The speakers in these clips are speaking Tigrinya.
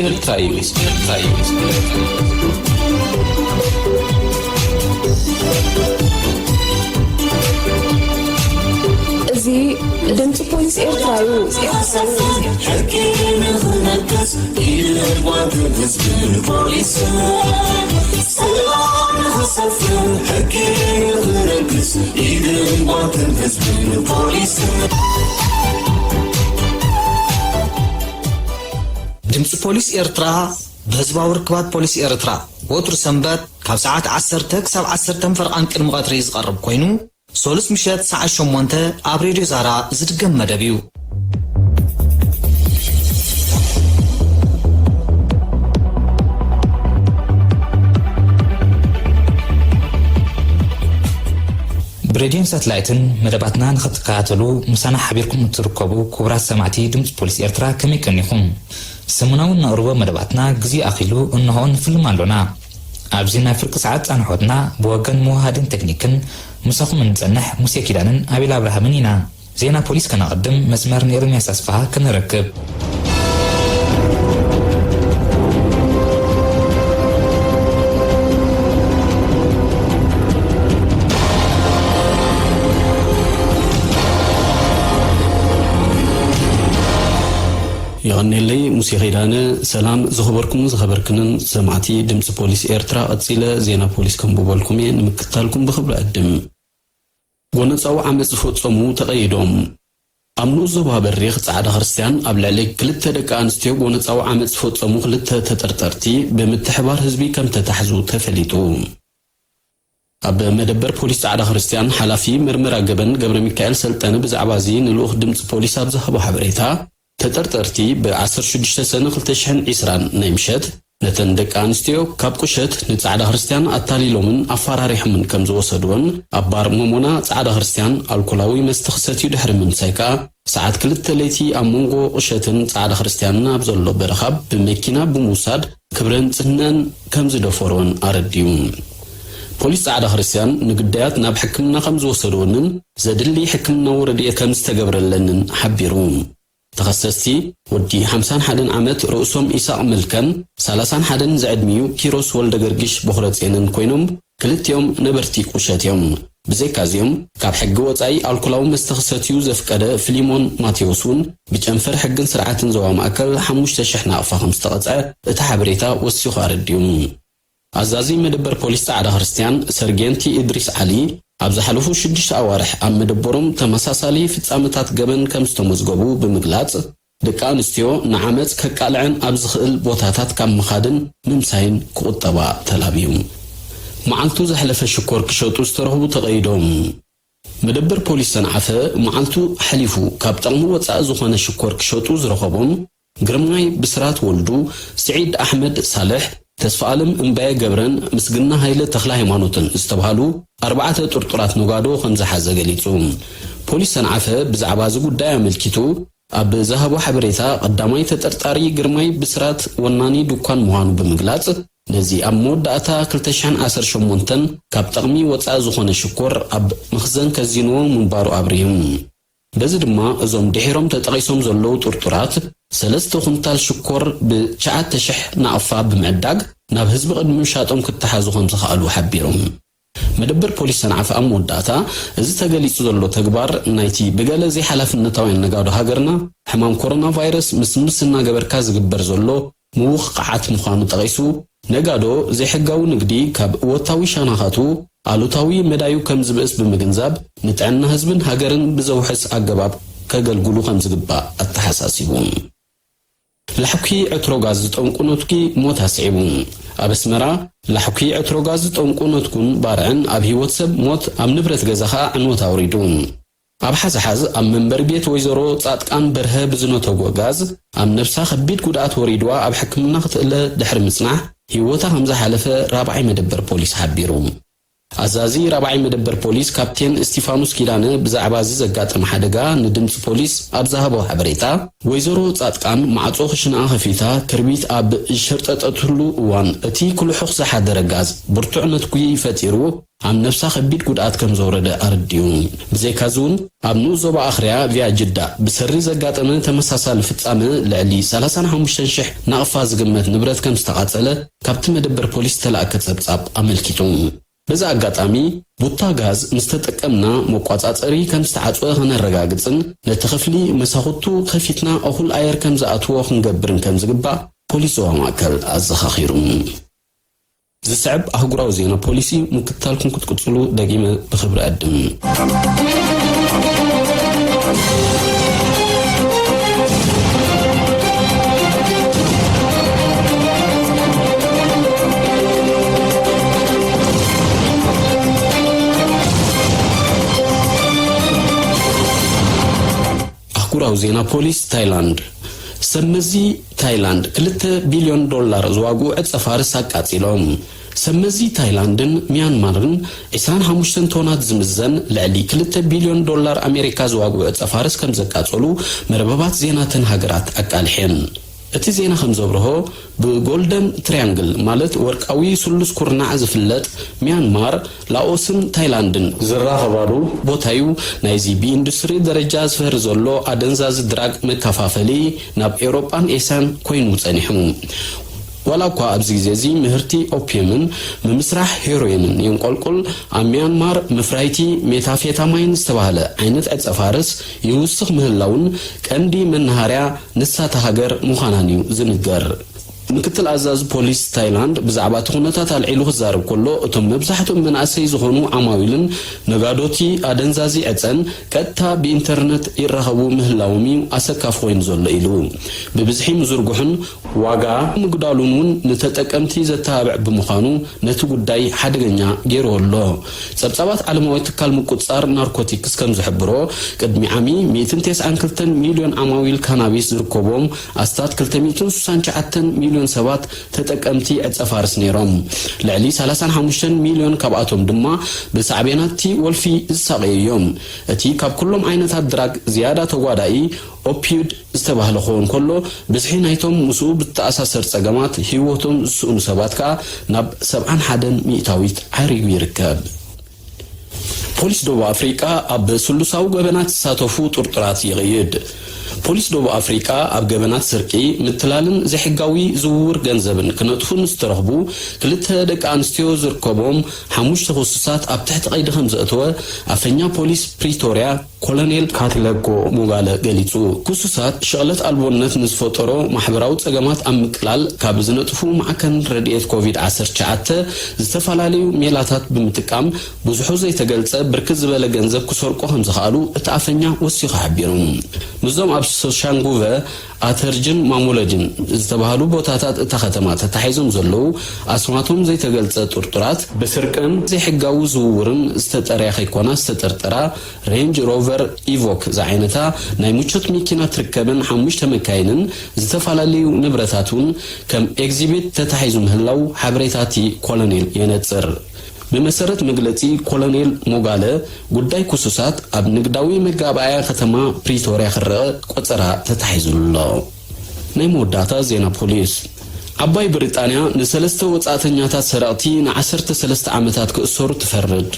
ኤርትራ እዩ። ኤርትራ እዩ። እዚ ድምፂ ፖሊስ ኤርትራ እዩ። ሕጊ ንኽነግስ ኢድን ጓንትን ህዝብን ፖሊስን። ሰላም ንኽሰፍን ሕጊ ንኽነግስ ኢድን ጓንትን ህዝብን ፖሊስን። ድምፂ ፖሊስ ኤርትራ ብህዝባዊ ርክባት ፖሊስ ኤርትራ ወትሩ ሰንበት ካብ ሰዓት ዓሰርተ ክሳብ ዓሰርተ ፈርቓን ቅድሚ ቀትሪ ዝቐርብ ኮይኑ፣ ሶሉስ ምሸት ሰዓት ሸሞንተ ኣብ ሬድዮ ዛራ ዝድገም መደብ እዩ። ብሬድዮን ሳትላይትን መደባትና ንኽትከታተሉ ምሳና ሓቢርኩም እትርከቡ ክቡራት ሰማዕቲ ድምፂ ፖሊስ ኤርትራ ከመይ ቀኒኹም? ሰሙናዊ እነቕርቦ መደባትና ግዜ ኣኺሉ እንሆ ንፍልም ኣሎና። ኣብዚ ናይ ፍርቂ ሰዓት ጻንሖትና ብወገን መወሃድን ቴክኒክን ምሳኹም እንጸንሕ ሙሴ ኪዳንን ኣቤል ኣብርሃምን ኢና። ዜና ፖሊስ ከነቐድም መስመር ንኤርምያስ ኣስፍሃ ከነረክብ። የቐኔለይ ሙሴ ኺዳነ። ሰላም ዝኸበርኩምን ዝኸበርክንን ሰማዕቲ ድምፂ ፖሊስ ኤርትራ፣ ቀጺለ ዜና ፖሊስ ከንብበልኩም እየ፣ ንምክትታልኩም ብኽብሪ ዕድም። ጎነጻዊ ዓመፅ ዝፈጸሙ ተቐይዶም። ኣብ ንኡስ ዞባ በሪኽ ጻዕዳ ክርስትያን ኣብ ልዕሊ ክልተ ደቂ ኣንስትዮ ጎነጻዊ ዓመፅ ዝፈጸሙ ክልተ ተጠርጠርቲ ብምትሕባር ህዝቢ ከም ተታሕዙ ተፈሊጡ። ኣብ መደበር ፖሊስ ጻዕዳ ክርስትያን ሓላፊ መርመራ ገበን ገብረ ሚካኤል ሰልጠነ ብዛዕባ እዚ ንልኡኽ ድምፂ ፖሊስ ኣብ ዝሃቦ ሓበሬታ፣ ተጠርጠርቲ ብ ዓሰርተ ሽዱሽተ ሰነ ክልተ ሽሕን ዕስራን ናይ ምሸት ነተን ደቂ ኣንስትዮ ካብ ቁሸት ንጻዕዳ ክርስትያን ኣታሊሎምን ኣፈራሪሖምን ከም ዝወሰድወን ኣብ ባር ሞሞና ጻዕዳ ክርስትያን ኣልኮላዊ መስተ ክሰትዩ ድሕሪ ምምሳይ ከኣ ሰዓት ክልተ ለይቲ ኣብ መንጎ ቁሸትን ጻዕዳ ክርስትያንን ኣብ ዘሎ በረኻ ብመኪና ብምውሳድ ክብረን ጽህነን ከም ዝደፈሮን ኣረዲኡ። ፖሊስ ጻዕዳ ክርስትያን ንግዳያት ናብ ሕክምና ከም ዝወሰድወንን ዘድሊ ሕክምናዊ ረድኤት ከም ዝተገብረለንን ሓቢሩ። ተኸሰስቲ ወዲ ሓምሳን ሓደን ዓመት ርእሶም ኢሳቕ መልከን ሰላሳን ሓደን ዝዕድሚኡ ኪሮስ ወልደ ገርግሽ ቦኽረጼንን ኮይኖም ክልቲኦም ነበርቲ ቁሸት እዮም። ብዘይካዚኦም ካብ ሕጊ ወጻኢ ኣልኮላዊ መስተ ክሰትዩ ዘፍቀደ ፍሊሞን ማቴዎስ እውን ብጨንፈር ሕግን ስርዓትን ዞባ ማእከል ሓሙሽተ ሽሕ ናቕፋ ከም ዝተቐጽዐ እቲ ሓበሬታ ወሲኹ ኣረዲኡ። ኣዛዚ መደበር ፖሊስ ጻዕዳ ክርስትያን ሰርጌንቲ እድሪስ ዓሊ ኣብ ዝሓለፉ ሽዱሽተ ኣዋርሕ ኣብ መደበሮም ተመሳሳሊ ፍጻመታት ገበን ከም ዝተመዝገቡ ብምግላጽ፣ ደቂ ኣንስትዮ ንዓመጽ ከቃልዐን ኣብ ዝኽእል ቦታታት ካብ ምኻድን ምምሳይን ክቑጠባ ተላብዩ። መዓልቱ ዘሕለፈ ሽኮር ክሸጡ ዝተረኽቡ ተቐይዶም። መደበር ፖሊስ ሰንዓፈ መዓልቱ ሓሊፉ ካብ ጥቕሚ ወጻኢ ዝኾነ ሽኮር ክሸጡ ዝረኸቦም ግርማይ ብስራት ወልዱ፣ ስዒድ ኣሕመድ ሳልሕ፣ ተስፋኣለም እምባየ ገብረን ምስግና ሃይለ ተኽለ ሃይማኖትን ዝተብሃሉ ኣርባዕተ ጥርጡራት ነጋዶ ከም ዝሓዘ ገሊጹ። ፖሊስ ሰንዓፈ ብዛዕባ እዚ ጉዳይ ኣመልኪቱ ኣብ ዝሃቦ ሓበሬታ፣ ቀዳማይ ተጠርጣሪ ግርማይ ብስራት ወናኒ ድኳን ምዃኑ ብምግላጽ፣ ነዚ ኣብ መወዳእታ ክልተ ሽሕን ዓሰርተ ሸሞንተን ካብ ጥቕሚ ወጻኢ ዝኾነ ሽኮር ኣብ መኽዘን ከዚንዎ ምንባሩ ኣብሪሁ። በዚ ድማ እዞም ድሒሮም ተጠቒሶም ዘለዉ ጥርጡራት ሰለስተ ኩንታል ሽኮር ብትሽዓተ ሽሕ ናቕፋ ብምዕዳግ ናብ ህዝቢ ቅድሚ ምሻጦም ክተሓዙ ከም ዝኸኣሉ ሓቢሮም። መደበር ፖሊስ ሰንዓፈ ኣብ መወዳእታ፣ እዚ ተገሊጹ ዘሎ ተግባር ናይቲ ብገለ ዘይሓላፍነታውያን ነጋዶ ሃገርና ሕማም ኮሮና ቫይረስ ምስ ምስ እናገበርካ ዝግበር ዘሎ ምውቕቓዓት ምዃኑ ጠቒሱ፣ ነጋዶ ዘይሕጋዊ ንግዲ ካብ እወታዊ ሸነኻቱ ኣሉታዊ መዳዩ ከም ዝብእስ ብምግንዛብ፣ ንጥዕና ህዝብን ሃገርን ብዘውሕስ ኣገባብ ከገልግሉ ከም ዝግባእ ኣተሓሳሲቡ። ላሕኲ ዕትሮ ጋዝ ዝጠንቁ ነትጒ ሞት ኣስዒቡ። ኣብ ኣስመራ፣ ላሕኲ ዕትሮ ጋዝ ዝጠንቁ ነትጉን ባርዕን ኣብ ህይወት ሰብ ሞት፣ ኣብ ንብረት ገዛ ኸኣ ዕንወት ኣውሪዱ። ኣብ ሓዝሓዝ ኣብ መንበሪ ቤት ወይዘሮ ጻድቃን በርሀ ብዝነተጎ ጋዝ ኣብ ነብሳ ከቢድ ጉድኣት ወሪድዋ ኣብ ሕክምና ክትእለ ድሕሪ ምጽናሕ ህይወታ ከም ዝሓለፈ ራብዓይ መደበር ፖሊስ ሓቢሩ። ኣዛዚ ራብዓይ መደበር ፖሊስ ካፕቴን እስቲፋኖስ ኪዳነ ብዛዕባ እዚ ዘጋጠመ ሓደጋ ንድምፂ ፖሊስ ኣብ ዝሃቦ ሓበሬታ፣ ወይዘሮ ጻድቃን ማዕጾ ክሽንኣ ከፊታ ክርቢት ኣብ ዝሸርጠጠትሉ እዋን፣ እቲ ክልሑኽ ዝሓደረ ጋዝ ብርቱዕ ነትጒ ፈጢሩ ኣብ ነብሳ ከቢድ ጉድኣት ከም ዘውረደ ኣረዲኡ። ብዘይካዚ እውን ኣብ ንኡስ ዞባ ኣኽርያ ቪያ ጅዳ ብሰሪ ዘጋጠመ ተመሳሳሊ ፍጻመ ልዕሊ ሰላሳን ሓሙሽተን ሽሕ ናቕፋ ዝግመት ንብረት ከም ዝተቓጸለ ካብቲ መደበር ፖሊስ ዝተላእከ ጸብጻብ ኣመልኪቱ። በዚ ኣጋጣሚ፣ ቡታ ጋዝ ምስ ተጠቀምና መቋጻጸሪ ከም ዝተዓጽወ ከነረጋግጽን ነቲ ክፍሊ መሳኹቱ ከፊትና እኹል ኣየር ከም ዝኣትዎ ክንገብርን ከም ዝግባእ ፖሊስ ዞባ ማእከል ኣዘኻኺሩ። ዝስዕብ ኣህጉራዊ ዜና ፖሊሲ ምክትታልኩም ክትቅጽሉ ደጊመ ብኽብሪ እዕድም። ኣህጉራዊ ዜና ፖሊስ ታይላንድ። ሰብ መዚ ታይላንድ ክልተ ቢልዮን ዶላር ዝዋግኡ ዕጸ ፋርስ ኣቃጺሎም። ሰብ መዚ ታይላንድን ሚያንማርን ዕስራን ሓሙሽተን ቶናት ዝምዘን ልዕሊ ክልተ ቢልዮን ዶላር ኣሜሪካ ዝዋግኡ ዕጸ ፋርስ ከም ዘቃጸሉ መርበባት ዜና እተን ሃገራት ኣቃልሐን። እቲ ዜና ከም ዘብርሆ፣ ብጎልደን ትሪያንግል ማለት ወርቃዊ ስሉስ ኩርናዕ ዝፍለጥ ሚያንማር፣ ላኦስን ታይላንድን ዝራኸባሉ ቦታ እዩ። ናይዚ ብኢንዱስትሪ ደረጃ ዝፈሪ ዘሎ ኣደንዛዚ ድራግ መከፋፈሊ ናብ ኤውሮጳን ኤስያን ኮይኑ ጸኒሑ። ዋላ እኳ ኣብዚ ግዜ እዚ ምህርቲ ኦፒየምን ምምስራሕ ሄሮይንን የንቆልቁል፣ ኣብ ሚያንማር ምፍራይቲ ሜታፌታማይን ዝተባህለ ዓይነት ዕጸ ፋርስ ይውስኽ ምህላውን ቀንዲ መናሃርያ ንሳ እታ ሃገር ምዃናን እዩ ዝንገር። ምክትል ኣዛዚ ፖሊስ ታይላንድ ብዛዕባ እቲ ኩነታት ኣልዒሉ ክዛረብ ከሎ፣ እቶም መብዛሕትኦም መናእሰይ ዝኾኑ ዓማዊልን ነጋዶቲ ኣደንዛዚ ዕጸን ቀጥታ ብኢንተርነት ይራኸቡ ምህላዎም እዩ ኣሰካፊ ኮይኑ ዘሎ ኢሉ። ብብዝሒ ምዝርጉሕን ዋጋ ምግዳሉን እውን ንተጠቀምቲ ዘተባብዕ ብምዃኑ ነቲ ጉዳይ ሓደገኛ ገይርዎ ኣሎ። ጸብጻባት ዓለማዊ ትካል ምቁጽጻር ናርኮቲክስ ከም ዝሕብሮ፣ ቅድሚ ዓሚ ሚእትን ተስዓን ክልተን ሚልዮን ዓማዊል ካናቢስ ዝርከቦም ኣስታት ክልተ ሚእትን ስሳን ትሽዓተን ሚልዮን ሰባት ተጠቀምቲ ዕጸ ፋርስ ነይሮም። ልዕሊ ሰላሳን ሓሙሽተን ሚልዮን ካብኣቶም ድማ ብሳዕቤናት እቲ ወልፊ ዝሳቐዩ እዮም። እቲ ካብ ኩሎም ዓይነታት ድራግ ዝያዳ ተጓዳኢ ኦፒዩድ ዝተባህለ ክኸውን ከሎ፣ ብዝሒ ናይቶም ምስኡ ብተኣሳሰር ጸገማት ህይወቶም ዝስእኑ ሰባት ከኣ ናብ ሰብዓን ሓደን ሚእታዊት ዓሪጉ ይርከብ። ፖሊስ ደቡብ ኣፍሪቃ ኣብ ስሉሳዊ ገበናት ዝሳተፉ ጥርጡራት ይቕይድ። ፖሊስ ደቡብ ኣፍሪቃ ኣብ ገበናት ስርቂ፣ ምትላልን ዘይሕጋዊ ዝውውር ገንዘብን ክነጥፉ ንዝተረኽቡ ክልተ ደቂ ኣንስትዮ ዝርከቦም ሓሙሽተ ክሱሳት ኣብ ትሕቲ ቀይዲ ከም ዘእተወ ኣፈኛ ፖሊስ ፕሪቶርያ ኮሎኔል ካቲለኮ ሙጋለ ገሊጹ። ክሱሳት ሽቕለት ኣልቦነት ንዝፈጠሮ ማሕበራዊ ጸገማት ኣብ ምቅላል ካብ ዝነጥፉ ማዕከን ረድኤት ኮቪድ ዓሰርተ ትሽዓተ ዝተፈላለዩ ሜላታት ብምጥቃም ብዙሑ ዘይተገልጸ ብርክት ዝበለ ገንዘብ ክሰርቁ ከም ዝኸኣሉ እቲ ኣፈኛ ወሲኹ ሓቢሩ። ምስዞም ኣብ ሶሻንጉቨ፣ ኣተርጅን ማሞሎጅን ዝተባህሉ ቦታታት እታ ከተማ ተታሒዞም ዘለዉ ኣስማቶም ዘይተገልጸ ጥርጡራት ብስርቅን ዘይሕጋዊ ዝውውርን ዝተጠርያ ከይኮና ዝተጠርጠራ ሬንጅ ሮቨር ኢቮክ ዝዓይነታ ናይ ምቾት መኪና ትርከበን ሓሙሽተ መካይንን ዝተፈላለዩ ንብረታት እውን ከም ኤግዚቢት ተታሒዙ ምህላው ሓበሬታ እቲ ኮሎኔል የነጽር። ብመሰረት መግለጺ ኮሎኔል ሞጋለ፣ ጉዳይ ክሱሳት ኣብ ንግዳዊ መጋባእያ ከተማ ፕሪቶርያ ክረቐ ቆጸራ ተታሒዙሉ ኣሎ። ናይ መወዳእታ ዜና ፖሊስ። ዓባይ ብሪጣንያ ንሰለስተ ወጻእተኛታት ሰረቕቲ ንዓሰርተ ሰለስተ ዓመታት ክእሰሩ ትፈርድ።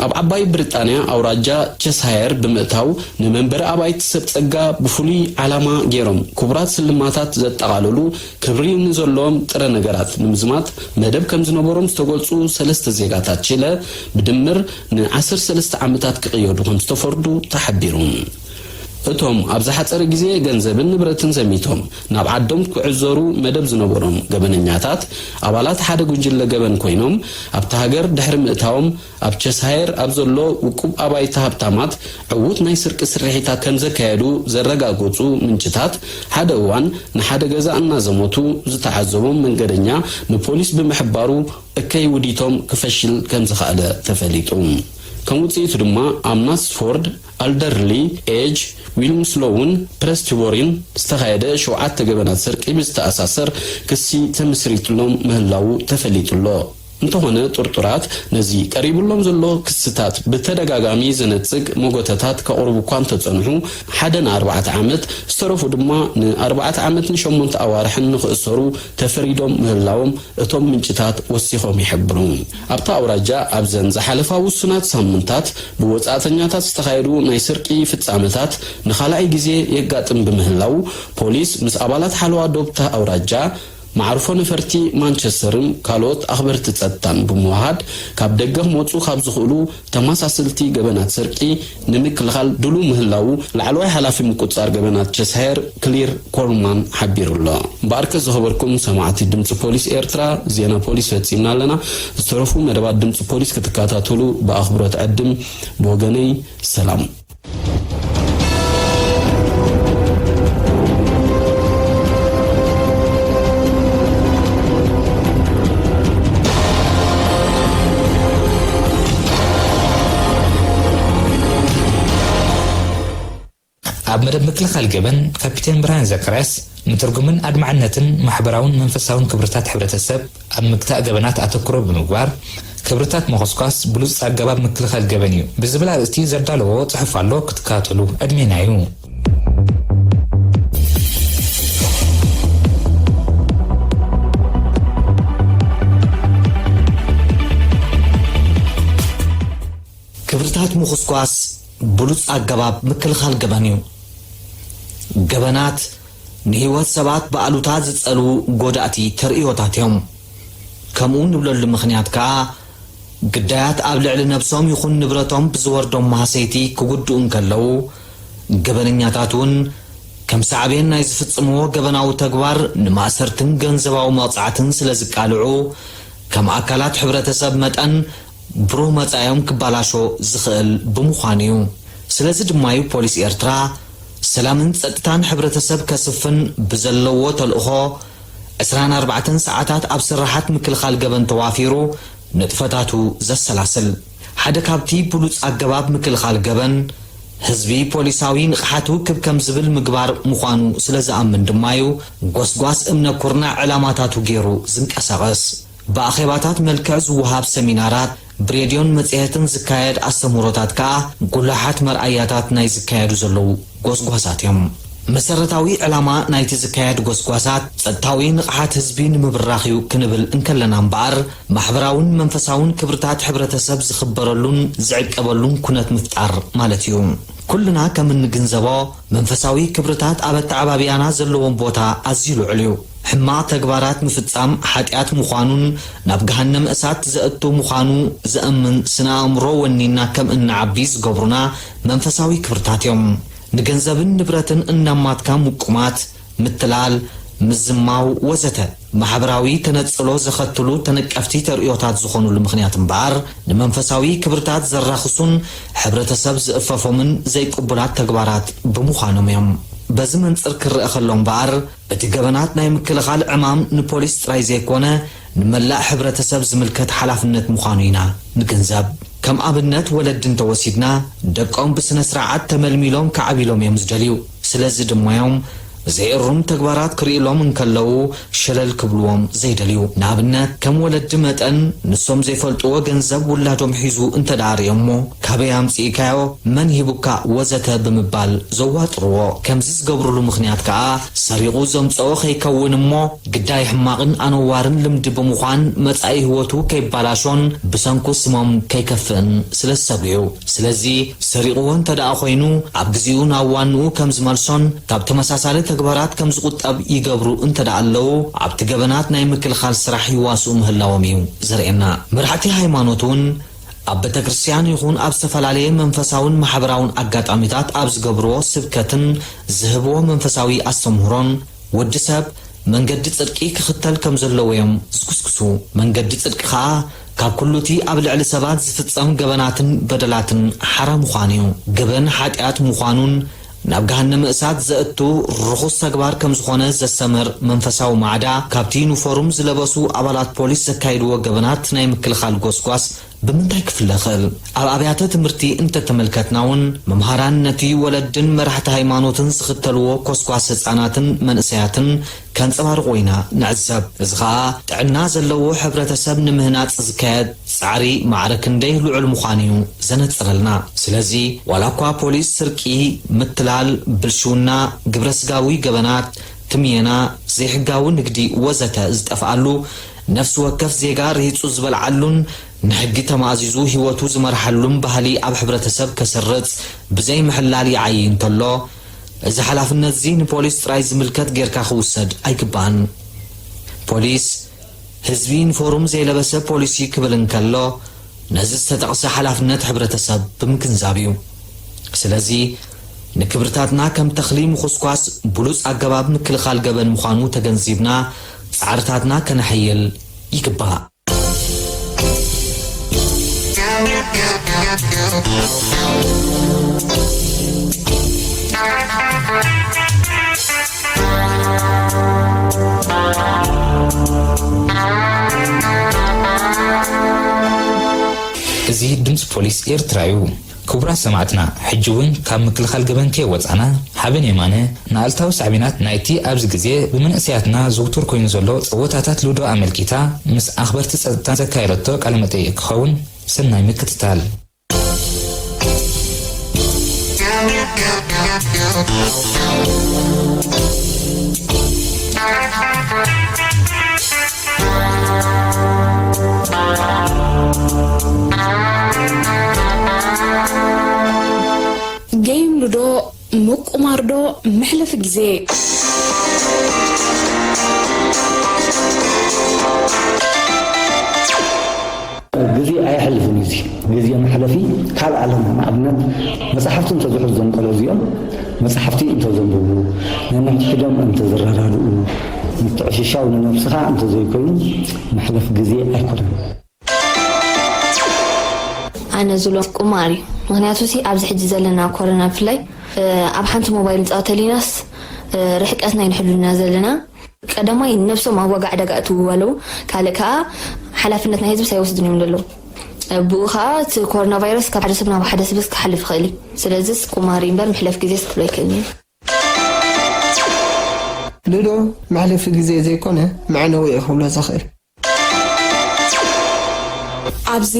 ኣብ ዓባይ ብሪጣንያ ኣውራጃ ቸስሃየር ብምእታው፣ ንመንበሪ ኣባይቲ ሰብ ጸጋ ብፍሉይ ዓላማ ገይሮም ክቡራት ስልማታት ዘጠቓለሉ ክብሪ ንዘለዎም ጥረ ነገራት ንምዝማት መደብ ከም ዝነበሮም ዝተገልጹ ሰለስተ ዜጋታት ቺለ፣ ብድምር ንዓሰርተ ሰለስተ ዓመታት ክቕየዱ ከም ዝተፈርዱ ተሓቢሩ። እቶም ኣብ ዝሓጸረ ግዜ ገንዘብን ንብረትን ዘሚቶም ናብ ዓዶም ክዕዘሩ መደብ ዝነበሮም ገበነኛታት፣ ኣባላት ሓደ ጉጅለ ገበን ኮይኖም፣ ኣብታ ሃገር ድሕሪ ምእታዎም፣ ኣብ ቸስሃየር ኣብ ዘሎ ውቁብ ኣባይቲ ሃብታማት ዕዉት ናይ ስርቂ ስርሒታት ከም ዘካየዱ ዘረጋገጹ ምንጭታት፣ ሓደ እዋን ንሓደ ገዛ እናዘመቱ ዝተዓዘቦም መንገደኛ ንፖሊስ ብምሕባሩ፣ እከይ ውዲቶም ክፈሽል ከም ዝኸኣለ ተፈሊጡ። ከም ውጽኢቱ ድማ፣ ኣብ ናትስፎርድ፣ ኣልደርሊ፣ ኤጅ፣ ዊልምስሎውን ፕረስቲቦሪን ዝተኻየደ ሸውዓተ ገበናት ስርቂ ብዝተኣሳሰር ክሲ ተመስሪትሎም ምህላዉ ተፈሊጡ ኣሎ። እንተኾነ ጥርጡራት ነዚ ቀሪብሎም ዘሎ ክስታት ብተደጋጋሚ ዘነጽግ መጎተታት ከቕርቡ እኳ እንተጸንሑ፣ ሓደ ንኣርባዕተ ዓመት ዝተረፉ ድማ ንኣርባዕተ ዓመትን ሸሞንተ ኣዋርሕን ንኽእሰሩ ተፈሪዶም ምህላዎም እቶም ምንጭታት ወሲኾም ይሕብሩ። ኣብታ ኣውራጃ ኣብዘን ዝሓለፋ ውሱናት ሳምንታት ብወጻእተኛታት ዝተኻየዱ ናይ ስርቂ ፍጻመታት ንኻልኣይ ግዜ የጋጥም ብምህላው፣ ፖሊስ ምስ ኣባላት ሓለዋ ዶብታ ኣውራጃ፣ መዓርፎ ነፈርቲ ማንቸስተርን ካልኦት ኣኽበርቲ ጸጥታን ብምውሃድ፣ ካብ ደገ ክመጹ ካብ ዝኽእሉ ተመሳሰልቲ ገበናት ስርቂ ንምክልኻል ድሉው ምህላዉ ላዕለዋይ ሓላፊ ምቁጽጻር ገበናት ቸስሃየር ክሊር ኮልማን ሓቢሩ ኣሎ። እምበኣርከ ዝኸበርኩም ሰማዕቲ ድምጺ ፖሊስ ኤርትራ፣ ዜና ፖሊስ ፈጺምና ኣለና። ዝተረፉ መደባት ድምጺ ፖሊስ ክትከታተሉ ብኣኽብሮት ዕድም። ብወገነይ ሰላም። ኣብ መደብ ምክልኻል ገበን፣ ካፒቴን ብርሃን ዘካርያስ ንትርጉምን ኣድማዕነትን ማሕበራውን መንፈሳውን ክብርታት ሕብረተሰብ ኣብ ምግታእ ገበናት ኣተኩሮ ብምግባር፣ ክብርታት መኾስኳስ ብሉጽ ኣገባብ ምክልኻል ገበን እዩ ብዝብል ኣርእስቲ ዘዳለዎ ጽሑፍ ኣሎ፣ ክትከታተሉ ዕድሜና እዩ። ክብርታት ምኹስኳስ ብሉጽ ኣገባብ ምክልኻል ገበን እዩ። ገበናት ንህይወት ሰባት ብኣሉታ ዝጸልዉ ጎዳእቲ ተርእዮታት እዮም። ከምኡ ንብለሉ ምኽንያት ከኣ፣ ግዳያት ኣብ ልዕሊ ነብሶም ይኹን ንብረቶም ብዝወርዶም ማህሰይቲ ክጉድኡ እንከለዉ፣ ገበነኛታት እውን ከም ሳዕቤን ናይ ዝፍጽምዎ ገበናዊ ተግባር ንማእሰርትን ገንዘባዊ መቕጻዕትን ስለ ዝቃልዑ፣ ከም ኣካላት ሕብረተሰብ መጠን ብሩህ መጻኢኦም ክባላሾ ዝኽእል ብምዃኑ እዩ። ስለዚ ድማ እዩ ፖሊስ ኤርትራ ሰላምን ጸጥታን ሕብረተሰብ ከስፍን ብዘለዎ ተልእኾ ዕስራን ኣርባዕተን ሰዓታት ኣብ ስራሓት ምክልኻል ገበን ተዋፊሩ ንጥፈታቱ ዘሰላስል። ሓደ ካብቲ ብሉጽ ኣገባብ ምክልኻል ገበን፣ ህዝቢ ፖሊሳዊ ንቕሓቱ ክብ ከም ዝብል ምግባር ምዃኑ ስለ ዝኣምን ድማ እዩ፣ ጎስጓስ እምነ ኩርናዕ ዕላማታቱ ገይሩ ዝንቀሳቐስ። ብኣኼባታት መልክዕ ዝወሃብ ሰሚናራት፣ ብሬድዮን መጽሔትን ዝካየድ ኣስተምህሮታት ከኣ፣ ጉሉሓት መርኣያታት ናይ ዝካየዱ ዘለዉ ጎስጓሳት እዮም። መሰረታዊ ዕላማ ናይቲ ዝካየድ ጎስጓሳት፣ ጸጥታዊ ንቕሓት ህዝቢ ንምብራኽ እዩ ክንብል እንከለና እምበኣር፣ ማሕበራውን መንፈሳውን ክብርታት ሕብረተሰብ ዝኽበረሉን ዝዕቀበሉን ኩነት ምፍጣር ማለት እዩ። ኩልና ከም እንግንዘቦ፣ መንፈሳዊ ክብርታት ኣብ ኣተዓባብያና ዘለዎም ቦታ ኣዝዩ ልዑል እዩ። ሕማቕ ተግባራት ምፍጻም ሓጢኣት ምዃኑን፣ ናብ ገሃነም እሳት ዘእቱ ምዃኑ ዘእምን ስነ ኣእምሮ ወኒንና ከም እንዓቢ ዝገብሩና መንፈሳዊ ክብርታት እዮም። ንገንዘብን ንብረትን እናማትካ ምቁማት፣ ምትላል፣ ምዝማው ወዘተ ማሕበራዊ ተነጽሎ ዘኸትሉ ተነቀፍቲ ተርእዮታት ዝኾኑሉ ምኽንያት እምበኣር፣ ንመንፈሳዊ ክብርታት ዘራኽሱን ሕብረተሰብ ዝእፈፎምን ዘይቅቡላት ተግባራት ብምዃኖም እዮም። በዚ መንጽር ክረአ ከሎ እምበኣር፣ እቲ ገበናት ናይ ምክልኻል ዕማም ንፖሊስ ጥራይ ዘይኮነ፣ ንመላእ ሕብረተሰብ ዝምልከት ሓላፍነት ምዃኑ ኢና ንግንዘብ። ከም ኣብነት ወለዲ እንተወሲድና፣ ደቆም ብስነ ስርዓት ተመልሚሎም ክዓብዩሎም እዮም ዝደልዩ። ስለዚ ድማ እዮም ዘይእሩም ተግባራት ክርእዩሎም እንከለዉ ሸለል ክብልዎም ዘይደልዩ። ንኣብነት፣ ከም ወለዲ መጠን ንሶም ዘይፈልጥዎ ገንዘብ ውላዶም ሒዙ እንተ ደኣ ርእዮሞ፣ ካበይ ኣምጺእካዮ? መን ሂቡካ? ወዘተ ብምባል ዘዋጥርዎ። ከምዚ ዝገብሩሉ ምኽንያት ከኣ፣ ሰሪቑ ዘምጽኦ ከይከውን እሞ፣ ግዳይ ሕማቕን ኣነዋርን ልምዲ ብምዃን፣ መጻኢ ህይወቱ ከይባላሾን ብሰንኩ ስሞም ከይከፍእን ስለ ዝሰግኡ እዩ። ስለዚ፣ ሰሪቕዎ እንተ ደኣ ኾይኑ፣ ኣብ ግዜኡ ናብ ዋንኡ ከም ዝመልሶን ካብ ተመሳሳሊ ተግባራት ከም ዝቑጠብ ይገብሩ እንተ ደኣ ኣለዉ፣ ኣብቲ ገበናት ናይ ምክልኻል ስራሕ ይዋስኡ ምህላዎም እዩ ዘርእየና። መራሕቲ ሃይማኖት እውን ኣብ ቤተ ክርስቲያን ይኹን ኣብ ዝተፈላለየ መንፈሳውን ማሕበራውን ኣጋጣሚታት ኣብ ዝገብርዎ ስብከትን ዝህብዎ መንፈሳዊ ኣስተምህሮን፣ ወዲ ሰብ መንገዲ ጽድቂ ክኽተል ከም ዘለዎ እዮም ዝጉስጉሱ። መንገዲ ጽድቂ ኸኣ ካብ ኩሉ እቲ ኣብ ልዕሊ ሰባት ዝፍጸም ገበናትን በደላትን ሓራ ምዃኑ እዩ። ገበን ሓጢኣት ምዃኑን ናብ ገሃነመ እሳት ዘእቱ ርኹስ ተግባር ከም ዝኾነ ዘስተምህር መንፈሳዊ ማዕዳ፣ ካብቲ ዩኒፎርም ዝለበሱ ኣባላት ፖሊስ ዘካይድዎ ገበናት ናይ ምክልኻል ጎስጓስ ብምንታይ ክፍለ ይኽእል? ኣብ ኣብያተ ትምህርቲ እንተተመልከትና እውን፣ መምሃራን ነቲ ወለድን መራሕቲ ሃይማኖትን ዝኽተልዎ ኮስኳስ ህጻናትን መንእሰያትን ከንጸባርቑ ኢና ንዕዘብ። እዚ ኸኣ ጥዕና ዘለዎ ሕብረተሰብ ንምህናጽ ዝካየድ ጻዕሪ ማዕረ ክንደይ ልዑል ምዃኑ እዩ ዘነጽረልና። ስለዚ ዋላ እኳ ፖሊስ ስርቂ፣ ምትላል፣ ብልሽውና፣ ግብረ ስጋዊ ገበናት፣ ትምየና፣ ዘይሕጋዊ ንግዲ ወዘተ ዝጠፍኣሉ፣ ነፍሲ ወከፍ ዜጋ ርሂጹ ዝበልዓሉን ንሕጊ ተማእዚዙ ህይወቱ ዝመርሓሉን ባህሊ ኣብ ሕብረተሰብ ከስርጽ ብዘይ ምሕላል ይዓዪ እንተሎ፣ እዚ ሓላፍነት'ዚ ንፖሊስ ጥራይ ዝምልከት ጌርካ ክውሰድ ኣይግባእን። ፖሊስ፣ ህዝቢ ዩኒፎርም ዘይለበሰ ፖሊሲ ክብል እንከሎ፣ ነዚ ዝተጠቕሰ ሓላፍነት ሕብረተሰብ ብምግንዛብ እዩ። ስለዚ፣ ንክብርታትና ከም ተኽሊ ምኹስኳስ ብሉጽ ኣገባብ ምክልኻል ገበን ምዃኑ ተገንዚብና፣ ጻዕርታትና ከነሐይል ይግባእ። እዚ ድምፂ ፖሊስ ኤርትራ እዩ። ክቡራት ሰማዕትና፣ ሕጂ እውን ካብ ምክልኻል ገበን ከይወጻና፣ ሓበን የማነ ንኣሉታዊ ሳዕቤናት ናይቲ ኣብዚ ግዜ ብመንእሰያትና ዝውቱር ኮይኑ ዘሎ ጸወታታት ሉዶ ኣመልኪታ ምስ ኣኽበርቲ ጸጥታ ዘካየደቶ ቃለ መጠይቕ ክኸውን። ሰናይ ምክትታል። ጌም ሉዶ ምቁማር ዶ መሕለፊ ግዜ? ግዜ ኣየሕልፍን እዩ። እዚ ግዜ መሕለፊ ካልእ ኣለና። ንኣብነት መጻሕፍቲ እንተዝሕዙ እዞም ቆልዑ እዚኦም መጻሕፍቲ እንተዘንብቡ፣ ነንሕድሕዶም እንተዝረዳድኡ፣ ምትዕሽሻው ንነብስኻ እንተዘይኮይኑ መሕለፊ ግዜ ኣይኮነን። ኣነ ዝብሎ ቁማር እዩ። ምኽንያቱ ሲ ኣብዚ ሕጂ ዘለና ኮሮና ብፍላይ፣ እ፣ ኣብ ሓንቲ ሞባይል ንጻወት ተሊናስ፣ እ፣ ርሕቀትና ኣይንሕሉን ኢና ዘለና። ቀዳማይ ነብሶም ኣብ ዋጋ ዕዳጋ ኣእትውዋ ኣለዉ። ካልእ ከኣ ሓላፍነት ናይ ህዝቢ ኣይወስድን እዮም ዘለዉ። እ፣ ብኡ ከኣ እቲ ኮሮና ቫይረስ ካብ ሓደ ሰብ ናብ ሓደ ሰብ ክሓልፍ ይኽእል እዩ። ስለዚስ ቁማር እዩ እምበር መሕለፍ ግዜስ ክብሎ ኣይክእልን እየ። ሉዶ መሕለፊ ግዜ ዘይኮነ መዕነዊ እየ ክብሎ ዝኽእል። ኣብዚ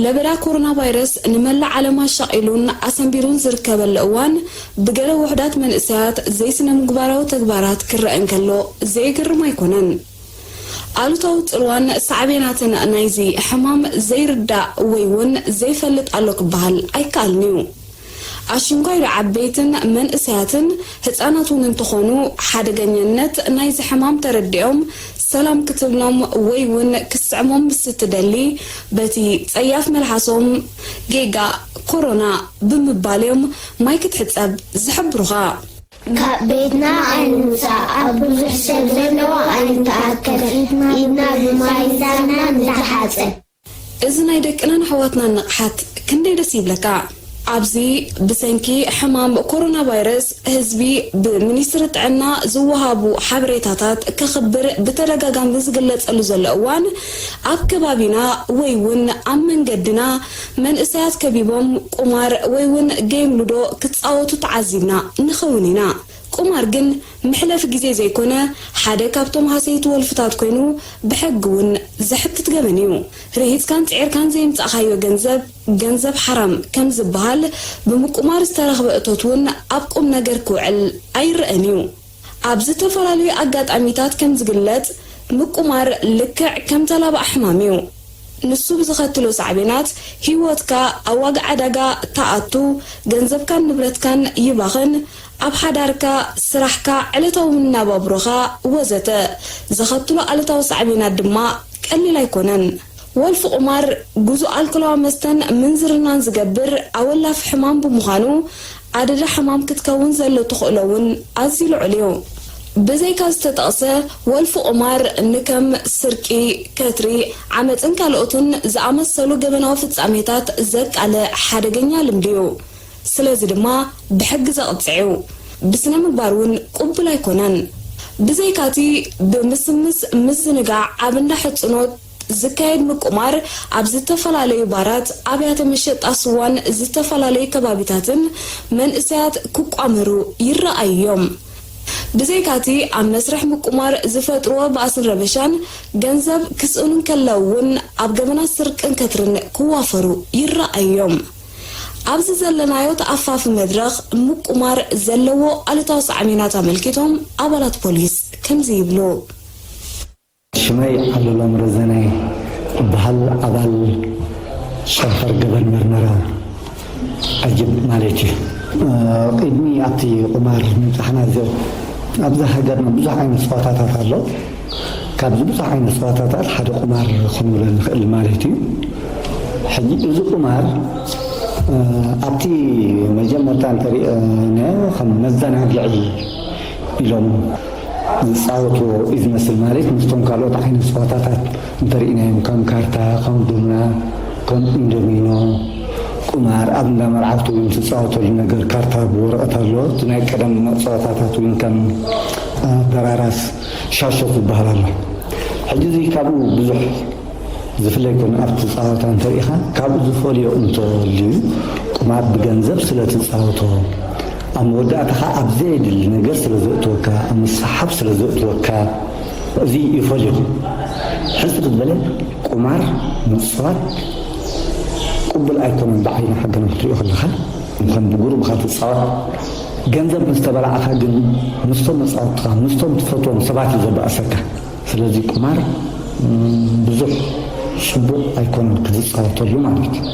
ለበዳ ኮሮና ቫይረስ ንመላእ ዓለም ኣሻቒሉን ኣሰንቢሩን ዝርከበሉ እዋን፣ ብገለ ውሑዳት መንእሰያት ዘይስነ ምግባራዊ ተግባራት ክረአ እንከሎ ዘየገርም ኣይኮነን። ኣሉታዊ ጽልዋን ሳዕቤናትን ናይዚ ሕማም ዘይርዳእ ወይ እውን ዘይፈልጥ ኣሎ ክበሃል ኣይከኣልን እዩ። ኣሽንኳይ ዶ ዓበይትን መንእሰያትን ህጻናት እውን እንተኾኑ ሓደገኛነት ናይዚ ሕማም ተረዲኦም ሰላም ክትብሎም ወይ እውን ክስዕሞም ምስ እትደሊ በቲ ጸያፍ መልሓሶም ጌጋ ኮሮና ብምባል እዮም ማይ ክትሕጸብ ዝሕብሩኻ። ካብ ቤትና ኣይንውጻእ፣ ኣብ ብዙሕ ሰብ ዘለዎ ኣይንተኣከብ፣ ኢድና ብማይ ዛና ንተሓጸብ። እዚ ናይ ደቅናን ኣሕዋትናን ንቕሓት ክንደይ ደስ ይብለካ። ኣብዚ ብሰንኪ ሕማም ኮሮና ቫይረስ ህዝቢ ብሚኒስትሪ ጥዕና ዝወሃቡ ሓበሬታታት ከኽብር ብተደጋጋሚ ዝግለጸሉ ዘሎ እዋን፣ ኣብ ከባቢና ወይ እውን ኣብ መንገድና መንእሰያት ከቢቦም ቁማር ወይ እውን ጌም ሉዶ ክጻወቱ ተዓዚብና ንኸውን ኢና። ቁማር ግን መሕለፊ ግዜ ዘይኮነ፣ ሓደ ካብቶም ሃሰይቲ ወልፍታት ኮይኑ፣ ብሕጊ እውን ዘሕትት ገበን እዩ። ርሂጽካን ጽዒርካን ዘየምጻእካዮ ገንዘብ፣ ገንዘብ ሓራም ከም ዝበሃል፣ ብምቁማር ዝተረኽበ እቶት እውን ኣብ ቁም ነገር ክውዕል ኣይረኣን እዩ። ኣብ ዝተፈላለዩ ኣጋጣሚታት ከም ዝግለጽ፣ ምቁማር ልክዕ ከም ተላባእ ሕማም እዩ። ንሱ ብዝኸትሎ ሳዕቤናት፣ ህይወትካ ኣብ ዋጋ ዕዳጋ ትኣቱ፣ ገንዘብካን ንብረትካን ይባኽን፣ ኣብ ሓዳርካ፣ ስራሕካ፣ ዕለታዊ መነባብሮኻ ወዘተ ዘኸትሎ ኣሉታዊ ሳዕቤናት ድማ ቀሊል ኣይኮነን። ወልፊ ቁማር፣ ጉዙእ ኣልኮላዊ መስተን ምንዝርናን ዝገብር ኣወላፊ ሕማም ብምዃኑ፣ ኣደዳ ሕማም ክትከውን ዘሎ ተኽእሎ እውን ኣዝዩ ልዑል እዩ። ብዘይካ ዝተጠቕሰ፣ ወልፊ ቁማር ንከም ስርቂ፣ ከትሪ፣ ዓመጽን ካልኦትን ዝኣመሰሉ ገበናዊ ፍጻሜታት ዘቃልዕ ሓደገኛ ልምዲ እዩ። ስለዚ ድማ ብሕጊ ዘቕጽዕ እዩ። ብስነ ምግባር እውን ቅቡል ኣይኮነን። ብዘይካቲ ብምስምስ ምዝንጋዕ ኣብ እንዳ ሕጽኖት ዝካየድ ምቁማር ኣብ ዝተፈላለዩ ባራት፣ ኣብያተ መሸጣ ስዋን ዝተፈላለዩ ከባቢታትን መንእሰያት ክቋመሩ ይረኣዩ እዮም። ብዘይካቲ ኣብ መስርሕ ምቁማር ዝፈጥርዎ ባእስን ረበሻን ገንዘብ ክስእኑ እንከለዉ እውን ኣብ ገበናት ስርቅን ከትርን ክዋፈሩ ይረኣዩ እዮም። ኣብዚ ዘለናዮ ተኣፋፊ መድረኽ ምቁማር ዘለዎ ኣሉታዊ ሳዕቤናት ኣመልኪቶም ኣባላት ፖሊስ ከምዚ ይብሉ። ሽመይ ዓለሎም ረዘነ ይበሃል። ኣባል ጨንፈር ገበን መርመራ ኣጅብ ማለት እዩ። ቅድሚ ኣብቲ ቁማር ምብፃሕና ኣብዚ ሃገርና ብዙሕ ዓይነት ፀዋታታት ኣሎ። ካብዚ ብዙሕ ዓይነት ፀዋታታት ሓደ ቁማር ክንብሎ ንኽእል ማለት እዩ። ሕጂ እዚ ቁማር ኣብቲ መጀመርታ እንተሪእናዮ ከም መዘናግዒ ኢሎም ዝፃወትዎ እዩ ዝመስል። ማለት ምስቶም ካልኦት ዓይነት ፀዋታታት እንተሪእናዮም ከም ካርታ፣ ከም ዱምና፣ ከም ኢንዶሚኖ፣ ቁማር ኣብ እንዳ መርዓውቲ እውን ትፃወተሉ ነገር ካርታ ብወረቐት ኣሎ። እቲ ናይ ቀደም ፀዋታታት እውን ከም በራራስ ሻሾ ዝበሃል ኣሎ። ሕጂ እዚ ካብኡ ብዙሕ ዝፍለ ኣይኮነ። ኣብቲ ፃወታ እንተሪኢኻ ካብኡ ዝፈልዮ እንተልዩ ቁማር ብገንዘብ ስለ ትፃወቶ ኣብ መወዳእታ ከዓ ኣብ ዘየድሊ ነገር ስለ ዘእትወካ ኣብ ምስሓብ ስለ ዘእትወካ እዚ ይፈልዮ። ሕፅር ዝበለ ቁማር ምፅዋት ቅቡል ኣይኮነን። ብዓይኒ ሓገና ክትሪኦ ከለካ ከም ብጉሩብካ ትፃወት ገንዘብ ምስ ተበላዕካ ግን ምስቶም መፃወትካ ምስቶም ትፈትዎም ሰባት እዩ ዘባእሰካ። ስለዚ ቁማር ብዙሕ ፅቡቕ ኣይኮነን ክትፃወተሉ ማለት እዩ።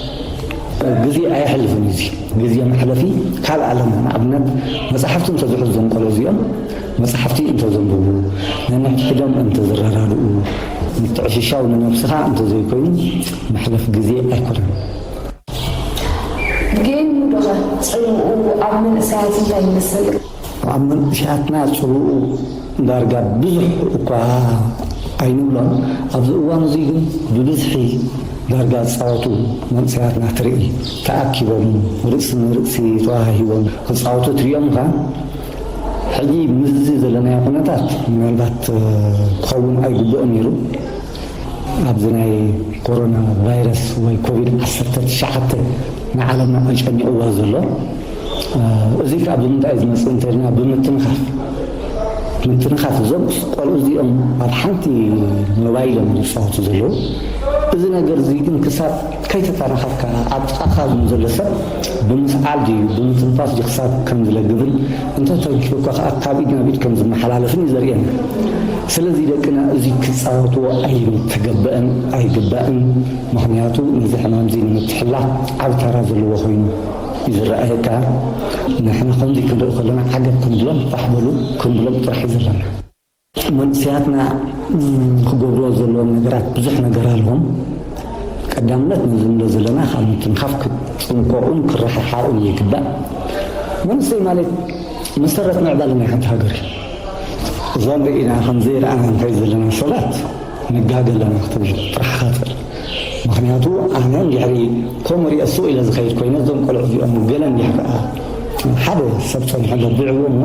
ግዜ ኣየሕልፍን እዩ። ግዜ መሕለፊ ካልእ ኣለና። ንኣብነት መፅሓፍቲ እንተዝሕዙ እዞም ቆልዑ እዚኦም መፅሓፍቲ እንተዘንብቡ፣ ነንሕድሕዶም እንተዝረዳድኡ፣ ምትዕሽሻው ንነብስኻ እንተዘይኮይኑ መሕለፊ ግዜ ኣይኮነን። ጌም ዶ ኸ ጽልውኡ ኣብ መንእሰያት እንታይ ይመስል? ኣብ መንእሰያትና ጽልውኡ ዳርጋ ብዙሕ እኳ ኣይንብሎን፣ ኣብዚ እዋን እዚ ግን ብብዝሒ ዳርጋ ዝጻወቱ መንእሰያትና ትርኢ። ተኣኪቦም ርእሲ ንርእሲ ተዋሃሂቦም ክጻወቱ ትርእዮም ኢኻ። ሕጂ ምስዚ ዘለናዮ ኩነታት ምናልባት ክኸውን ኣይግብኦ ነይሩ። ኣብዚ ናይ ኮሮና ቫይረስ ወይ ኮቪድ ዓሰርተ ትሽዓተ ንዓለምና ኣጨኒቕዋ ዘሎ። እዚ ከዓ ብምንታይ እዩ ዝመፅእ እንተልና ብምትንኻፍ ምትንኻፍ እዞም ቆልዑ እዚኦም ኣብ ሓንቲ ሞባይል እዮም ዝፃወቱ ዘለዉ። እዚ ነገር እዚ ግን ክሳብ ከይተተናኸፍካ ኣብ ጥቓኻ ዘሎ ሰብ ብምስዓል ድዩ ብምትንፋስ ድዩ ክሳብ ከም ዝለግብን እንተተንኪፉካ ከዓ ካብ ኢድ ናብ ኢድ ከም ዝመሓላለፍን እዩ ዘርእየና። ስለዚ ደቅና እዚ ክፃወትዎ ኣይተገበአን ኣይግባእን። ምክንያቱ ነዚ ሕማም እዚ ንምትሕላፍ ዓብ ታራ ዘለዎ ኮይኑ እዩ ዝረኣየካ። ንሕና ከምዚ ክንርኢ ከለና ዓገብ ክንብሎም ፋሕ በሉ ክንብሎም ጥራሕ እዩ ዘለና። መንእሰያትና ክገብርዎ ዘለዎም ነገራት ብዙሕ ነገር ኣለዎም። ቀዳምነት ነዚ ንብሎ ዘለና ካብ ምትንኻፍ ክጥንቀቑን ክረሓሓቑን ይግባእ። መንእሰይ ማለት መሰረት ምዕባለ ናይ ሓንቲ ሃገር እዩ። እዞም ርኢና ከም ዘይረኣና እንታይ ዘለና ሰባት ንጋገ ኣለና ክትብል ጥራሕ ኢኻ ትኽእል። ምኽንያቱ ኣነ እንድሕሪ ከምኡ ሪኦ ስቕ ኢለ ዝኸይድ ኮይነ እዞም ቆልዑ እዚኦም ገለ እንድሕር ከኣ ሓደ ሰብ ጸኒሑ ለቢዕዎ እሞ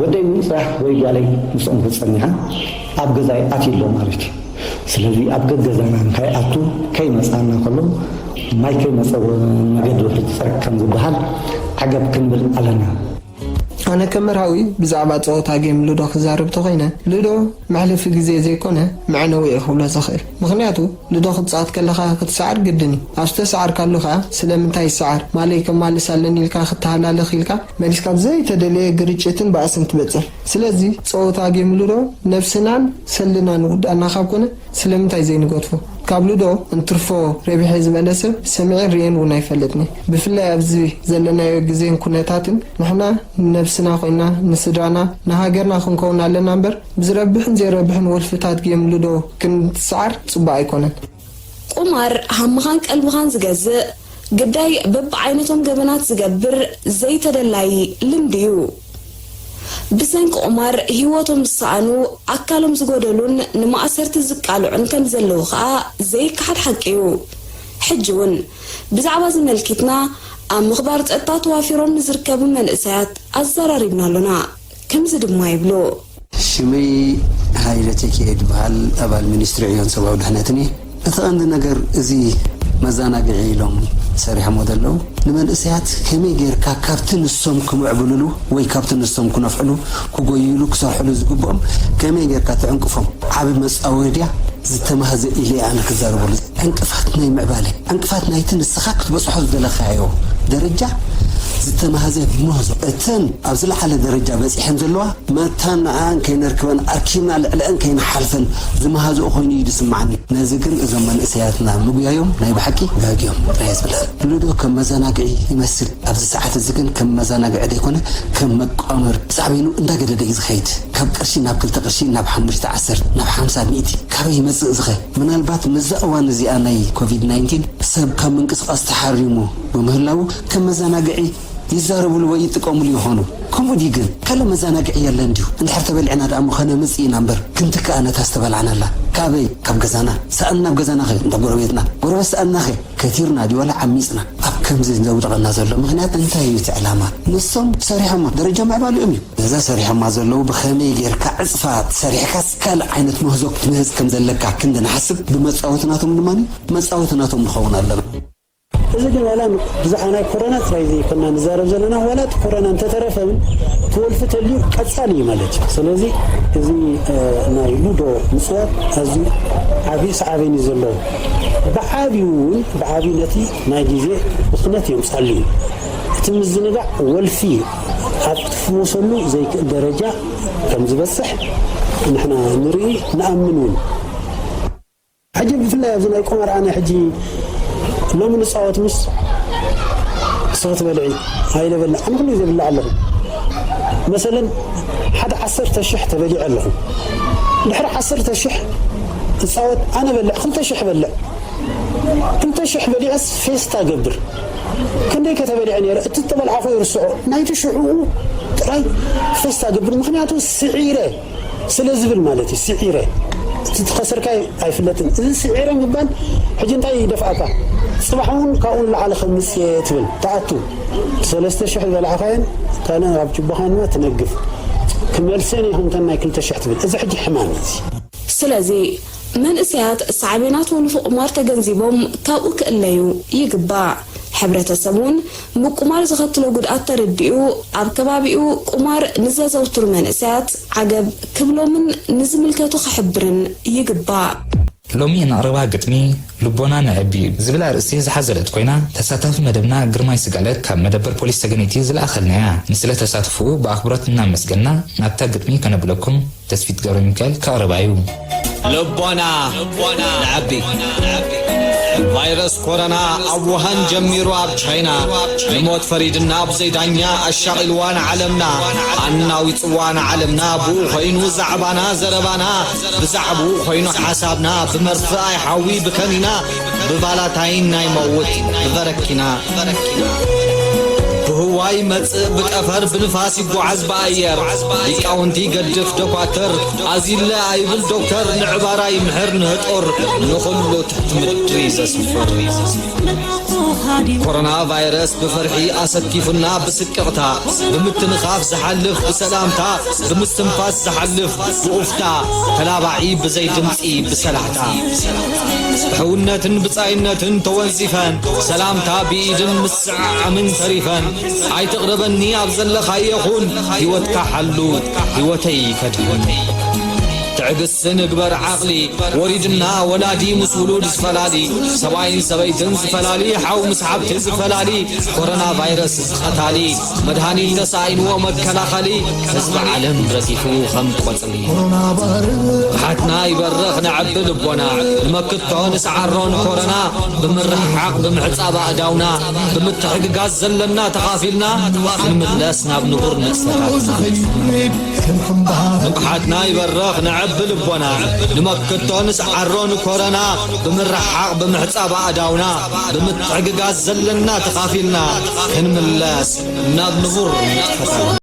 ወደይ እውን ጽራሕ ወይ ጓለይ ምስኦም ተጸኒሓ ኣብ ገዛይ ኣትዩ ኣሎ ማለት እዩ። ስለዚ ኣብ ገገዛና ንከይኣቱ ከይመጽኣና ከሎ ማይ ከይመጸ መገዲ ውሕጅ ይጸርግ ከም ዝበሃል ዓገብ ክንብል ኣለና። ኣነ ከም መርሃዊ ብዛዕባ ጸወታ ጌም ሉዶ ክዛረብ ተኾይነ፣ ሉዶ መሕለፊ ግዜ ዘይኮነ መዕነዊ እየ ክብሎ ዝኽእል። ምኽንያቱ ሉዶ ክትጻወት ከለኻ ክትሰዓር ግድን እዩ። ኣብ ዝተሰዓርካሉ ከኣ ስለምንታይ ይሰዓር ማለይ ከማልስ ኣለኒ ኢልካ ክተሃላልኽ ኢልካ መሊስካ ኣብ ዘይተደለየ ግርጭትን ባእስን ትበጽሕ። ስለዚ ጸወታ ጌም ሉዶ ነብስናን ሰልድናን ንጉድኣና ካብ ኮነ ስለምንታይ ዘይንገድፎ? ካብ ሉዶ እንትርፎ ረቢሐ ዝበለ ሰብ ሰሚዐን ርእየን እውን ኣይፈልጥን እየ። ብፍላይ ኣብዚ ዘለናዮ ግዜን ኩነታትን ንሕና ንነብስና ኮይና ንስድራና ንሃገርና ክንከውን ኣለና እምበር ብዝረብሕን ዘይረብሕን ወልፍታት ጌም ሉዶ ክንስዓር ጽቡቕ ኣይኮነን። ቁማር ሃምኻን ቀልብኻን ዝገዝእ ግዳይ በብዓይነቶም ገበናት ዝገብር ዘይተደላዪ ልምዲ እዩ። ብሰንኪ ቁማር ህይወቶም ዝሰኣኑ፣ ኣካሎም ዝጎደሉን ንማእሰርቲ ዝቃልዑን ከም ዘለዉ ከኣ ዘይከሓድ ሓቂ እዩ። ሕጂ እውን ብዛዕባ እዚ መልኪትና ኣብ ምኽባር ጸጥታ ተዋፊሮም ንዝርከቡ መንእሰያት ኣዘራሪብና ኣሎና። ከምዚ ድማ ይብሉ። ሽመይ ሃይለ ቴኬ ዝበሃል ኣባል ሚኒስትሪ ዕዮን ሰብኣዊ ድሕነትን እየ። እቲ ቀንዲ ነገር እዚ መዘናግዒ ኢሎም ሰሪሖሞ ዘለዉ ንመንእሰያት ከመይ ጌርካ ካብቲ ንሶም ክምዕብልሉ ወይ ካብቲ ንሶም ክነፍዕሉ ክጎይሉ ክሰርሕሉ ዝግብኦም ከመይ ጌርካ ትዕንቅፎም ዓቢ መጻወድያ ዝተማህዘ ኢለ ኣነ ክዛረበሉ። ዕንቅፋት ናይ ምዕባለ፣ ዕንቅፋት ናይቲ ንስኻ ክትበጽሖ ዝደለኻዮ ደረጃ ዝተማህዘ ምህዞ። እተን ኣብ ዝለዓለ ደረጃ በጺሐን ዘለዋ መታን ንዕኣን ከይነርክበን ኣርኪብና ልዕለአን ከይንሓልፈን ዝመሃዝኦ ኮይኑ እዩ ዝስምዓኒ። ነዚ ግን እዞም መንእሰያትና ምጉያዮም ናይ ብሓቂ ጋግዮም ጥራይ ዝብላን። ሉዶ ከም መዘናግዒ ይመስል። ኣብዚ ሰዓት እዚ ግን ከም መዘናግዒ ዘይኮነ ከም መቋመር ሳዕቤኑ እንዳገደደ እዩ ዝኸይድ። ካብ ቅርሺ ናብ ክልተ ቅርሺ፣ ናብ ሓሙሽተ ዓሰርተ፣ ናብ ሓምሳ ሚእቲ ካበይ ይመጽእ ዝኸ? ምናልባት ምስዛ እዋን እዚኣ ናይ ኮቪድ ናይንቲን ሰብ ካብ ምንቅስቓስ ተሓሪሙ ብምህላዉ ከም መዘናግዒ ይዛረብሉ ወይ ይጥቀምሉ ይኾኑ። ከምኡ ድዩ ግን? ካልእ መዘናግዒ የለን ድዩ? እንድሕር ተበሊዕና ደኣ እሞ ከነምጽእ ኢና እምበር፣ ክንትክኣ ነታ ዝተበላዕናላ። ካበይ? ካብ ገዛና። ሰኣን ናብ ገዛና ኸ? እንተ ጎረቤትና። ጎረቤት ሰኣንና ኸ? ከቲርና ድዩ ዋላ ዓሚጽና? ኣብ ከምዚ ዘውድቐና ዘሎ ምኽንያት እንታይ እዩ እቲ ዕላማ? ንሶም ሰሪሖማ፣ ደረጃ ምዕባሊኦም እዩ። ነዛ ሰሪሖማ ዘለዉ ብኸመይ ጌርካ ዕጽፋ ሰሪሕካስ ካልእ ዓይነት ምህዞ ክትምህዝ ከም ዘለካ ክንዲ ንሓስብ፣ ብመጻወቲ ናቶም ድማ መጻወቲ ናቶም ንኸውን ኣለና። እዚ ግን ዋላ ብዛዕባ ናይ ኮሮና ጥራይ ዘይኮና ንዛረብ ዘለና፣ ዋላ እቲ ኮሮና እንተተረፈ እውን እቲ ወልፊ ተልዩ ቀጻሊ እዩ ማለት እዩ። ስለዚ እዚ፣ እ፣ ናይ ሉዶ ምጽዋት ኣዝዩ ዓብዪ ሰዓቤን እዩ ዘለዎ። ብዓብዩ እውን፣ ብዓብዩ ነቲ ናይ ግዜ ብኽነት የምጻሉ እዩ። እቲ ምዝንጋዕ ወልፊ ኣብ ክትፍወሰሉ ዘይክእል ደረጃ ከም ዝበጽሕ ንሕና ንርኢ፣ ንኣምን እውን። ሕጂ ብፍላይ ኣብዚ ናይ ቁማር ኣነ ሕጂ ሎሚ ንጻወት ምስ ንስኺ ትበልዒ፣ ኣነ ኢለ በልዕ፣ ኣነ ኩሉ ግዜ ይብልዕ ኣለኹ። መሰለን ሓደ ዓሰርተ ሽሕ ተበሊዐ ኣለኹ። ድሕሪ ዓሰርተ ሽሕ እጻወት፣ ኣነ በልዕ፣ ክልተ ሽሕ በልዕ። ክልተ ሽሕ በሊዐስ ፌስታ ገብር። ክንደይ ከተበሊዐ ነይረ? እቲ እተበልዓኹ ይርስዖ። ናይቲ ሽዑኡ ጥራይ ፌስታ ገብር። ምኽንያቱ ስዒረ። ስለ ዝብል ማለት እዩ። ስዒረ እቲ ትኸሰርካይ ኣይፍለጥን። እዚ ስዒረ ምባል ሕጂ እንታይ ይደፍኣካ? ጽባሕ እውን ካብኡ ንላዕሊ ከምጽእ እየ ትብል፣ ትኣቱ። ሰለስተ ሽሕ ዝበላዕካየን ካልእ ኣብ ጅቦኻን ድማ ትነግፍ። ክመልሰን እየ ከምተን ናይ ክልተ ሽሕ ትብል። እዚ ሕጂ ሕማም እዩ። ስለዚ መንእሰያት ሳዕቤናት ወልፊ ቁማር ተገንዚቦም ካብኡ ክእለዩ ይግባእ። ሕብረተሰብ እውን ብቁማር ዘኸትሎ ጉድኣት ተረዲኡ ኣብ ከባቢኡ ቁማር ንዘዘውትሩ መንእሰያት ዓገብ ክብሎምን ንዝምልከቱ ክሕብርን ይግባእ። ሎሚ እነቕርባ ግጥሚ ልቦና ነዕቢ ዝብል ኣርእስቲ ዝሓዘለት ኮይና፣ ተሳታፊ መደብና ግርማይ ስጋለት ካብ መደበር ፖሊስ ሰገነይቲ ዝለኣኸልና እያ። ንስለ ተሳትፎኡ ብኣኽብሮት እናመስገና ናብታ ግጥሚ ከነብለኩም ተስፊት ገብረ ሚካኤል ከቕርባ እዩ። ልቦና ንዓቢ። ቫይረስ ኮሮና ኣብ ውሃን ጀሚሩ ኣብ ቻይና ንሞት ፈሪድና ብዘይ ዳኛ ኣሻቒልዋ ንዓለምና ኣናዊጽዋ ንዓለምና ብኡ ኮይኑ ዛዕባና ዘረባና ብዛዕብኡ ኮይኑ ሓሳብና ብመርፍእ ኣይሓዊ ብከኒና ብቫላታይን ናይ መውት ብበረኪና ብህዋይ መጽእ ብጠፈር ብንፋስ ይጓዓዝ ብኣየር ሊቃውንቲ ይገድፍ ደኳትር ኣዚለ ኣይብል ዶክተር ንዕባራ ይምሕር ንህጡር ንኹሉ ትሕቲ ምድሪ ዘስፍር ኮሮና ቫይረስ ብፍርሒ ኣሰኪፉና ብስቅቕታ ብምትንኻፍ ዝሓልፍ ብሰላምታ ብምስትንፋስ ዝሓልፍ ብኡፍታ ተላባዒ ብዘይ ድምፂ ብሰላሕታ ብሕውነትን ብፃይነትን ተወንዚፈን ሰላምታ ብኢድን ምስዕዓምን ተሪፈን ኣይትቕረበኒ ኣብ ዘለኻዮ ኹን ህይወትካ ሓሉ ህይወተይ ከድሕን ትዕግስቲ ንግበር ዓቕሊ ወሪድና ወላዲ ምስ ውሉድ ዝፈላሊ ሰብኣይን ሰበይትን ዝፈላሊ ሓው ምስ ሓብቲ ዝፈላሊ ኮሮና ቫይረስ ቀታሊ መድሃኒት ተሳኢንዎ መከላኸሊ ህዝቢ ዓለም ረጊፉ ከም ቆፅሊ ብሓትና ይበርኽ ንዓቢ ልቦና ንመክቶ ንሰዓሮ ንኮረና ብምርሕሓቕ ብምሕፃብ ኣእዳውና ብምትሕግጋዝ ዘለና ተኻፊልና ክንምለስ ናብ ንቡር ንጥፈታትና ንቕሓትና ይበርኽ ንዕቢ ልቦና ንመክቶ ንስዓሮ ንኮረና ብምርሕሓቕ ብምሕጻብ ኣእዳውና ብምትሕግጋዝ ዘለና ተኻፊልና ክንምለስ ናብ ንቡር ንጥፈታትና